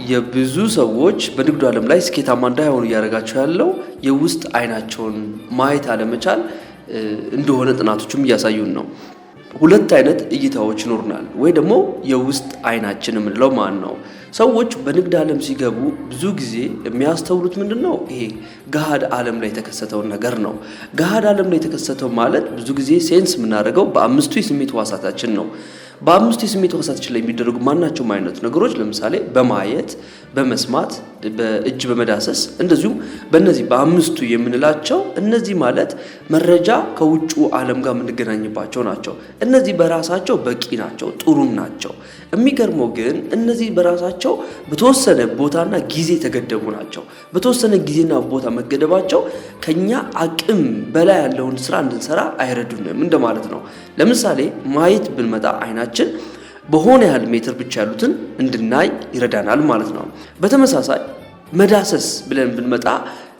የብዙ ሰዎች በንግዱ ዓለም ላይ ስኬታማ እንዳይሆኑ እያደረጋቸው ያለው የውስጥ አይናቸውን ማየት አለመቻል እንደሆነ ጥናቶችም እያሳዩን ነው። ሁለት አይነት እይታዎች ይኖሩናል፣ ወይ ደግሞ የውስጥ አይናችን የምንለው ማን ነው? ሰዎች በንግድ ዓለም ሲገቡ ብዙ ጊዜ የሚያስተውሉት ምንድን ነው? ይሄ ገሃድ ዓለም ላይ የተከሰተውን ነገር ነው። ገሃድ ዓለም ላይ የተከሰተው ማለት ብዙ ጊዜ sense የምናደርገው በአምስቱ የስሜት ሕዋሳታችን ነው። በአምስቱ የስሜት ሕዋሳታችን ላይ የሚደረጉ ማናቸውም አይነት ነገሮች፣ ለምሳሌ በማየት፣ በመስማት፣ በእጅ በመዳሰስ፣ እንደዚሁም በእነዚህ በአምስቱ የምንላቸው፣ እነዚህ ማለት መረጃ ከውጩ ዓለም ጋር የምንገናኝባቸው ናቸው። እነዚህ በራሳቸው በቂ ናቸው፣ ጥሩም ናቸው። የሚገርመው ግን እነዚህ በራሳቸው በተወሰነ ቦታና ጊዜ የተገደቡ ናቸው። በተወሰነ ጊዜና ቦታ መገደባቸው ከኛ አቅም በላይ ያለውን ስራ እንድንሰራ አይረዱንም እንደማለት ነው። ለምሳሌ ማየት ብንመጣ አይናችን በሆነ ያህል ሜትር ብቻ ያሉትን እንድናይ ይረዳናል ማለት ነው። በተመሳሳይ መዳሰስ ብለን ብንመጣ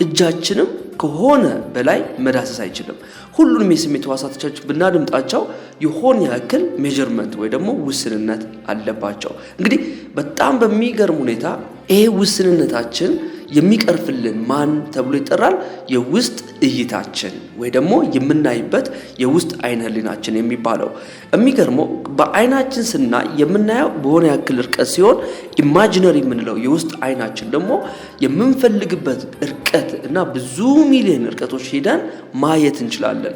እጃችንም ከሆነ በላይ መዳሰስ አይችልም። ሁሉንም የስሜት ሕዋሳቶቻችን ብናድምጣቸው የሆነ ያክል measurement ወይ ደግሞ ውስንነት አለባቸው። እንግዲህ በጣም በሚገርም ሁኔታ ይሄ ውስንነታችን የሚቀርፍልን ማን ተብሎ ይጠራል? የውስጥ እይታችን ወይ ደግሞ የምናይበት የውስጥ አይነ ህሊናችን የሚባለው። የሚገርመው በአይናችን ስናይ የምናየው በሆነ ያክል እርቀት ሲሆን፣ imaginary የምንለው የውስጥ አይናችን ደግሞ የምንፈልግበት እርቀት እና ብዙ ሚሊዮን እርቀቶች ሄደን ማየት እንችላለን።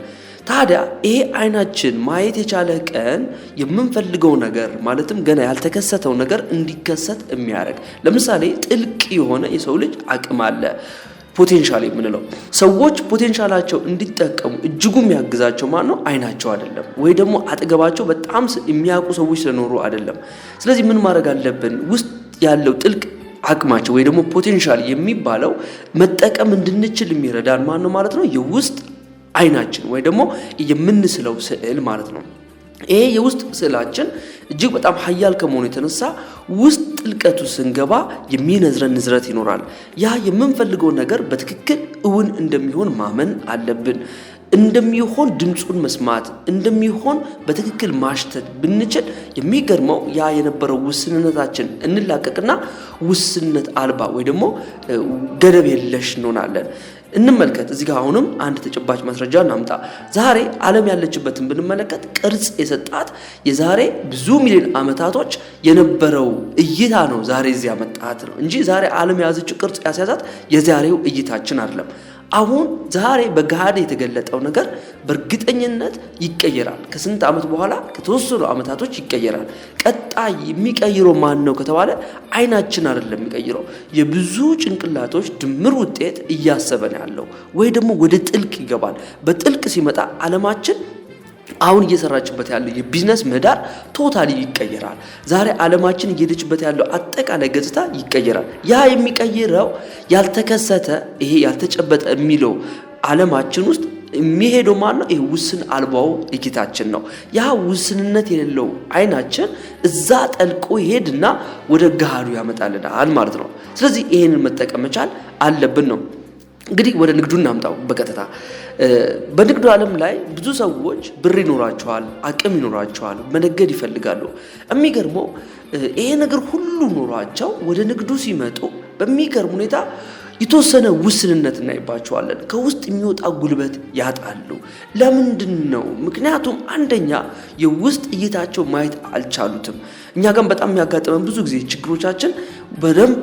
ታዲያ ይሄ አይናችን ማየት የቻለ ቀን የምንፈልገው ነገር፣ ማለትም ገና ያልተከሰተው ነገር እንዲከሰት የሚያደርግ፣ ለምሳሌ ጥልቅ የሆነ የሰው ልጅ አቅም አለ፣ potential የምንለው። ሰዎች potential ኣቸው እንዲጠቀሙ እጅጉ የሚያግዛቸው ማን ነው? አይናቸው አይደለም፣ ወይ ደግሞ አጠገባቸው በጣም የሚያውቁ ሰዎች ስለኖሩ አይደለም። ስለዚህ ምን ማድረግ አለብን? ውስጥ ያለው ጥልቅ አቅማቸው ወይ ደግሞ potential የሚባለው መጠቀም እንድንችል የሚረዳን ማን ነው ማለት ነው? የውስጥ አይናችን ወይ ደግሞ የምንስለው ስዕል ማለት ነው። ይሄ የውስጥ ስዕላችን እጅግ በጣም ኃያል ከመሆኑ የተነሳ ውስጥ ጥልቀቱ ስንገባ የሚነዝረን ንዝረት ይኖራል። ያ የምንፈልገውን ነገር በትክክል እውን እንደሚሆን ማመን አለብን። እንደሚሆን ድምፁን መስማት፣ እንደሚሆን በትክክል ማሽተት ብንችል፣ የሚገርመው ያ የነበረው ውስንነታችን እንላቀቅና ውስንነት አልባ ወይ ደግሞ ገደብ የለሽ እንሆናለን። እንመልከት። እዚህ ጋር አሁንም አንድ ተጨባጭ ማስረጃ እናምጣ። ዛሬ ዓለም ያለችበትን ብንመለከት ቅርጽ የሰጣት የዛሬ ብዙ ሚሊዮን ዓመታቶች የነበረው እይታ ነው ዛሬ እዚህ ያመጣት ነው እንጂ ዛሬ ዓለም የያዘችው ቅርጽ ያስያዛት የዛሬው እይታችን አይደለም። አሁን ዛሬ በገሃድ የተገለጠው ነገር በእርግጠኝነት ይቀየራል። ከስንት ዓመት በኋላ? ከተወሰኑ ዓመታቶች ይቀየራል። ቀጣይ የሚቀይረው ማን ነው ከተባለ አይናችን አይደለም የሚቀይረው፣ የብዙ ጭንቅላቶች ድምር ውጤት እያሰበ ነው ያለው፣ ወይ ደግሞ ወደ ጥልቅ ይገባል። በጥልቅ ሲመጣ ዓለማችን አሁን እየሰራችበት ያለው የቢዝነስ ምህዳር totally ይቀየራል። ዛሬ ዓለማችን እየሄደችበት ያለው አጠቃላይ ገጽታ ይቀየራል። ያ የሚቀይረው ያልተከሰተ፣ ይሄ ያልተጨበጠ የሚለው ዓለማችን ውስጥ የሚሄደው ማን ነው? ይሄ ውስን አልባው እይታችን ነው። ያ ውስንነት የሌለው አይናችን እዛ ጠልቆ ይሄድና ወደ ገሃዱ ያመጣልናል ማለት ነው። ስለዚህ ይሄንን መጠቀም መቻል አለብን ነው። እንግዲህ ወደ ንግዱ እናምጣው በቀጥታ። በንግዱ ዓለም ላይ ብዙ ሰዎች ብር ይኖራቸዋል፣ አቅም ይኖራቸዋል፣ መነገድ ይፈልጋሉ። የሚገርመው ይሄ ነገር ሁሉ ኖሯቸው ወደ ንግዱ ሲመጡ በሚገርም ሁኔታ የተወሰነ ውስንነት እናይባቸዋለን። ከውስጥ የሚወጣ ጉልበት ያጣሉ። ለምንድን ነው? ምክንያቱም አንደኛ የውስጥ እይታቸው ማየት አልቻሉትም። እኛ ጋር በጣም የሚያጋጥመን ብዙ ጊዜ ችግሮቻችን በደንብ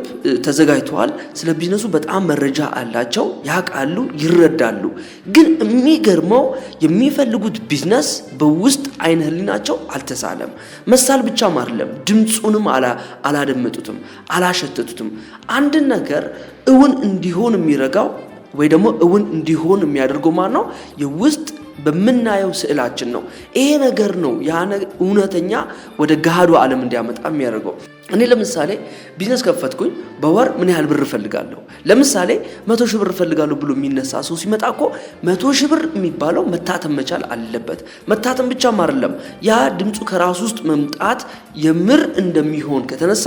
ተዘጋጅተዋል። ስለ ቢዝነሱ በጣም መረጃ አላቸው፣ ያውቃሉ፣ ይረዳሉ። ግን የሚገርመው የሚፈልጉት ቢዝነስ በውስጥ አይነ ህሊናቸው አልተሳለም። መሳል ብቻም አይደለም፣ ድምፁንም አላደመጡትም፣ አላሸተቱትም። አንድን ነገር እውን እንዲሆን የሚረጋው ወይ ደግሞ እውን እንዲሆን የሚያደርገው ማን ነው? የውስጥ በምናየው ስዕላችን ነው። ይሄ ነገር ነው ያ እውነተኛ ወደ ገሃዱ ዓለም እንዲያመጣ የሚያደርገው። እኔ ለምሳሌ ቢዝነስ ከፈትኩኝ፣ በወር ምን ያህል ብር እፈልጋለሁ? ለምሳሌ 100,000 ብር እፈልጋለሁ ብሎ የሚነሳ ሰው ሲመጣ እኮ 100,000 ብር የሚባለው መታተም መቻል አለበት። መታተም ብቻም አይደለም፣ ያ ድምፁ ከራሱ ውስጥ መምጣት፣ የምር እንደሚሆን ከተነሳ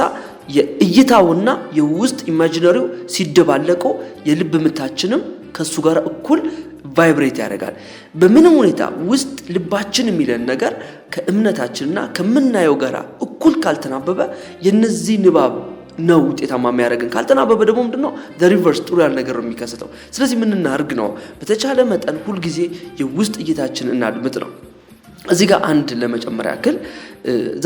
የእይታውና የውስጥ imaginary ው ሲደባለቁ የልብ ምታችንም ከሱ ጋር እኩል vibrate ያደርጋል። በምንም ሁኔታ ውስጥ ልባችን የሚለን ነገር ከእምነታችንና ከምናየው ጋር እኩል ካልተናበበ የነዚህ ንባብ ነው ውጤታማ የሚያደርግን። ካልተናበበ ደግሞ ምንድነው reverse ጥሩ ያለ ነገር ነው የሚከሰተው። ስለዚህ ምን እናድርግ ነው? በተቻለ መጠን ሁልጊዜ የውስጥ እይታችን እናድምጥ ነው። እዚህ ጋር አንድ ለመጨመር ያክል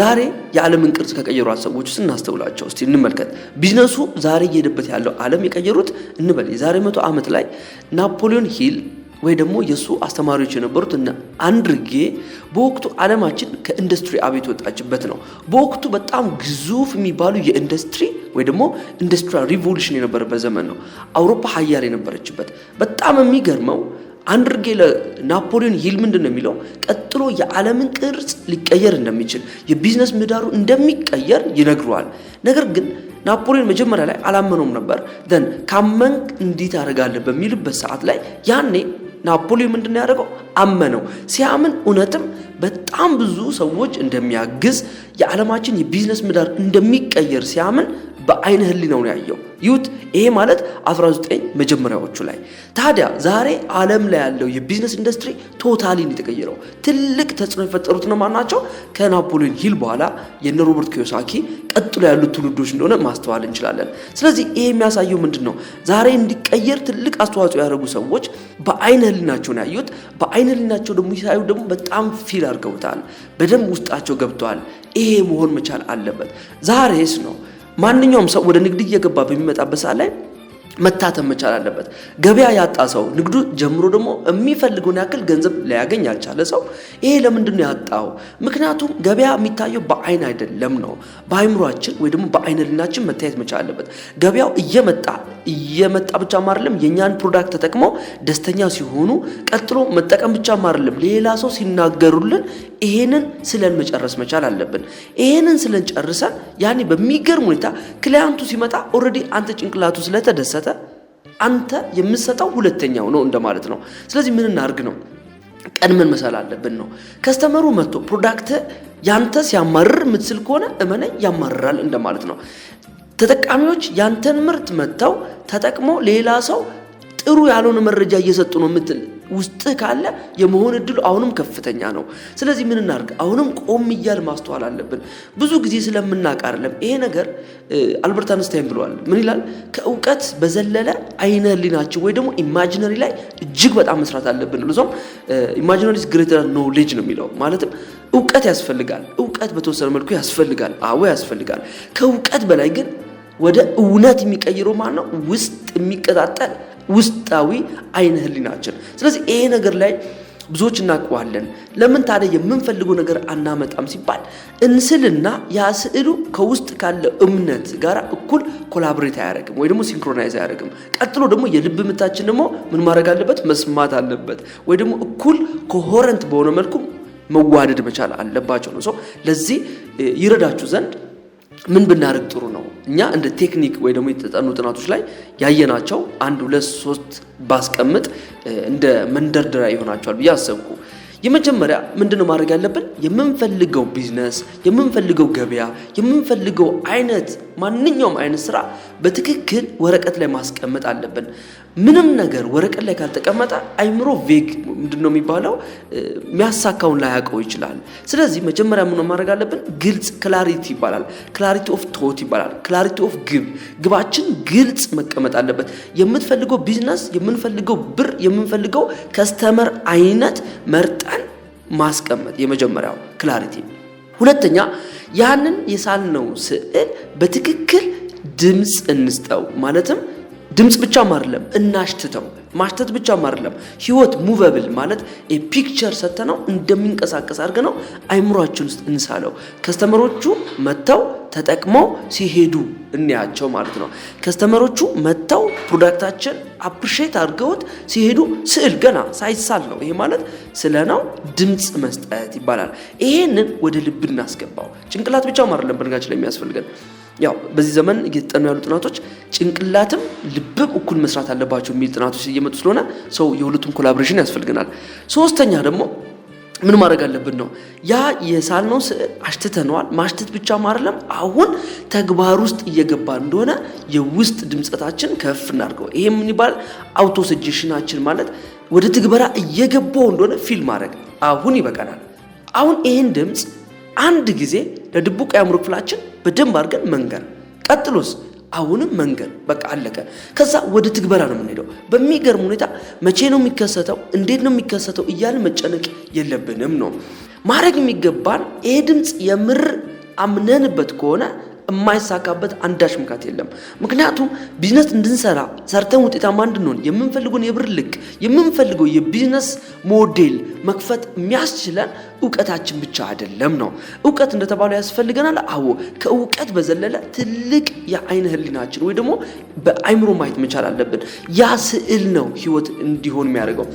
ዛሬ የዓለምን ቅርጽ ከቀየሯት ሰዎች ውስጥ እናስተውላቸው እስቲ እንመልከት። ቢዝነሱ ዛሬ እየሄደበት ያለው ዓለም የቀየሩት እንበል የዛሬ 100 ዓመት ላይ ናፖሊዮን ሂል ወይ ደግሞ የሱ አስተማሪዎች የነበሩት እነ አንድርጌ በወቅቱ ዓለማችን ከኢንዱስትሪ አብዮት ወጣችበት ነው። በወቅቱ በጣም ግዙፍ የሚባሉ የኢንዱስትሪ ወይ ደግሞ industrial revolution የነበረበት ዘመን ነው። አውሮፓ ሀያል የነበረችበት። በጣም የሚገርመው አንድርጌ ለናፖሊዮን ሂል ምንድን ነው የሚለው? ቀጥሎ የዓለምን ቅርጽ ሊቀየር እንደሚችል የቢዝነስ ምህዳሩ እንደሚቀየር ይነግረዋል። ነገር ግን ናፖሊዮን መጀመሪያ ላይ አላመነውም ነበር። Then ካመንክ እንዲህ ታደርጋለህ በሚልበት ሰዓት ላይ ያኔ ናፖሊዮን ምንድን ነው ያደረገው? አመነው። ሲያምን እውነትም በጣም ብዙ ሰዎች እንደሚያግዝ የዓለማችን የቢዝነስ ምህዳር እንደሚቀየር ሲያምን በአይነ ህሊናው ነው ያየው። ይሁት ይሄ ማለት 19 መጀመሪያዎቹ ላይ። ታዲያ ዛሬ ዓለም ላይ ያለው የቢዝነስ ኢንዱስትሪ totally ነው የተቀየረው። ትልቅ ተጽዕኖ የፈጠሩት ነው ማን ናቸው? ከናፖሊዮን ሂል በኋላ የነ ሮበርት ኪዮሳኪ ቀጥሎ ያሉት ትውልዶች እንደሆነ ማስተዋል እንችላለን። ስለዚህ ይሄ የሚያሳየው ምንድን ነው? ዛሬ እንዲቀየር ትልቅ አስተዋጽኦ ያደረጉ ሰዎች በአይነ ህሊናቸው ነው ያዩት። በአይነ ህሊናቸው ደግሞ ሲያዩ ደግሞ በጣም feel አድርገውታል። በደንብ ውስጣቸው ገብተዋል። ይሄ መሆን መቻል አለበት። ዛሬስ ነው ማንኛውም ሰው ወደ ንግድ እየገባ በሚመጣበት ሰዓት ላይ መታተም መቻል አለበት። ገበያ ያጣ ሰው ንግዱ ጀምሮ ደግሞ የሚፈልገውን ያክል ገንዘብ ሊያገኝ ያልቻለ ሰው ይሄ ለምንድን ነው ያጣው? ምክንያቱም ገበያ የሚታየው በአይን አይደለም ነው፣ በአይምሯችን ወይ ደግሞ በአይነ ህሊናችን መታየት መቻል አለበት። ገበያው እየመጣ እየመጣ ብቻም አይደለም የኛን product ተጠቅመው ደስተኛ ሲሆኑ ቀጥሎ መጠቀም ብቻም አይደለም ሌላ ሰው ሲናገሩልን ይሄንን ስለን መጨረስ መቻል አለብን። ይሄንን ስለን ጨርሰን ያኔ በሚገርም ሁኔታ client ኡ ሲመጣ already አንተ ጭንቅላቱ ስለተደሰተ አንተ የምትሰጠው ሁለተኛው ነው እንደማለት ነው። ስለዚህ ምን እናድርግ ነው? ቀድመን መሳል አለብን ነው። Customer ኡ መጥቶ product ያንተ ሲያማርር የምትስል ከሆነ እመነኝ ያማርራል እንደማለት ነው። ተጠቃሚዎች ያንተን ምርት መጥተው ተጠቅሞ ሌላ ሰው ጥሩ ያልሆነ መረጃ እየሰጡ ነው የምትል ውስጥ ካለ የመሆን እድሉ አሁንም ከፍተኛ ነው። ስለዚህ ምን እናድርግ? አሁንም ቆም እያል ማስተዋል አለብን። ብዙ ጊዜ ስለምናውቅ አይደለም ይሄ ነገር። አልበርት አንስታይን ብለዋል። ምን ይላል? ከእውቀት በዘለለ አይነ ህሊናችን ወይ ደግሞ imaginary ላይ እጅግ በጣም መስራት አለብን። ልዞም imaginary greater knowledge ነው የሚለው። ማለትም እውቀት ያስፈልጋል። እውቀት በተወሰነ መልኩ ያስፈልጋል። አዎ ያስፈልጋል። ከእውቀት በላይ ግን ወደ እውነት የሚቀይረው ማን ነው? ውስጥ የሚቀጣጠል ውስጣዊ አይነ ህሊናችን። ስለዚህ ይሄ ነገር ላይ ብዙዎች እናውቀዋለን። ለምን ታዲያ የምንፈልገው ነገር አናመጣም ሲባል እንስልና ያ ስዕሉ ከውስጥ ካለ እምነት ጋር እኩል collaborate አያደርግም ወይ ደግሞ synchronize አያደርግም። ቀጥሎ ደግሞ የልብ ምታችን ደግሞ ምን ማድረግ አለበት? መስማት አለበት ወይ ደግሞ እኩል coherent በሆነ መልኩ መዋደድ መቻል አለባቸው ነው። ለዚህ ይረዳችሁ ዘንድ ምን ብናደርግ ጥሩ ነው? እኛ እንደ ቴክኒክ ወይ ደግሞ የተጠኑ ጥናቶች ላይ ያየናቸው 1 2 3 ባስቀምጥ እንደ መንደርደሪያ ይሆናቸዋል ብዬ አሰብኩ። የመጀመሪያ ምንድነው ማድረግ ያለብን? የምንፈልገው ቢዝነስ፣ የምንፈልገው ገበያ፣ የምንፈልገው አይነት ማንኛውም አይነት ስራ በትክክል ወረቀት ላይ ማስቀመጥ አለብን። ምንም ነገር ወረቀት ላይ ካልተቀመጠ አይምሮ vague ምንድነው የሚባለው የሚያሳካውን ላያውቀው ይችላል። ስለዚህ መጀመሪያ ምን ማድረግ አለብን? ግልጽ clarity ይባላል። Clarity of thought ይባላል። Clarity of ግብ፣ ግባችን ግልጽ መቀመጥ አለበት። የምትፈልገው ቢዝነስ፣ የምንፈልገው ብር፣ የምንፈልገው customer አይነት መርጠን ማስቀመጥ የመጀመሪያው clarity። ሁለተኛ ያንን የሳልነው ስዕል በትክክል ድምጽ እንስጠው። ማለትም ድምጽ ብቻም አይደለም እናሽትተው። ማሽተት ብቻም አይደለም ህይወት movable ማለት picture ሰተነው እንደሚንቀሳቀስ አድርገነው አይምሯችን ውስጥ እንሳለው። Customer ኦቹ መጥተው ተጠቅመው ሲሄዱ እንያቸው ማለት ነው። Customer ኦቹ መጥተው product ኣችን appreciate አድርገውት ሲሄዱ ስዕል ገና ሳይሳል ነው። ይሄ ማለት ስለነው ድምጽ መስጠት ይባላል። ይሄንን ወደ ልብ እናስገባው። ጭንቅላት ብቻም አይደለም በነገራችን ላይ የሚያስፈልገን። ያው በዚህ ዘመን እየተጠኑ ያሉ ጥናቶች ጭንቅላትም ልብም እኩል መስራት አለባቸው የሚል ጥናቶች እየመጡ ስለሆነ ሰው የሁለቱም collaboration ያስፈልገናል። ሶስተኛ ደግሞ ምን ማድረግ አለብን ነው? ያ የሳልነው ስዕል አሽትተነዋል። ማሽተት ብቻም አይደለም አሁን ተግባር ውስጥ እየገባ እንደሆነ የውስጥ ድምጸታችን ከፍ እናድርገው። ይሄ ምን ይባላል? Auto suggestion ኣችን ማለት ወደ ትግበራ እየገባው እንደሆነ feel ማድረግ አሁን ይበቃናል። አሁን ይሄን ድምጽ አንድ ጊዜ ለድቡቅ የአእምሮ ክፍላችን በደንብ አድርገን መንገር። ቀጥሎስ አሁንም መንገድ በቃ አለቀ። ከዛ ወደ ትግበራ ነው የምንሄደው። በሚገርም ሁኔታ መቼ ነው የሚከሰተው፣ እንዴት ነው የሚከሰተው እያልን መጨነቅ የለብንም ነው ማድረግ የሚገባን። ይሄ ድምፅ የምር አምነንበት ከሆነ የማይሳካበት አንዳች ምክንያት የለም። ምክንያቱም ቢዝነስ እንድንሰራ፣ ሰርተን ውጤታማ እንድንሆን፣ የምንፈልገውን የብር ልክ፣ የምንፈልገው የ business model መክፈት የሚያስችለን እውቀታችን ብቻ አይደለም ነው። እውቀት እንደተባለው ያስፈልገናል። አዎ፣ ከእውቀት በዘለለ ትልቅ የአይነ ህሊናችን ወይ ደግሞ በአይምሮ ማየት መቻል አለብን። ያ ስዕል ነው ህይወት እንዲሆን የሚያደርገው።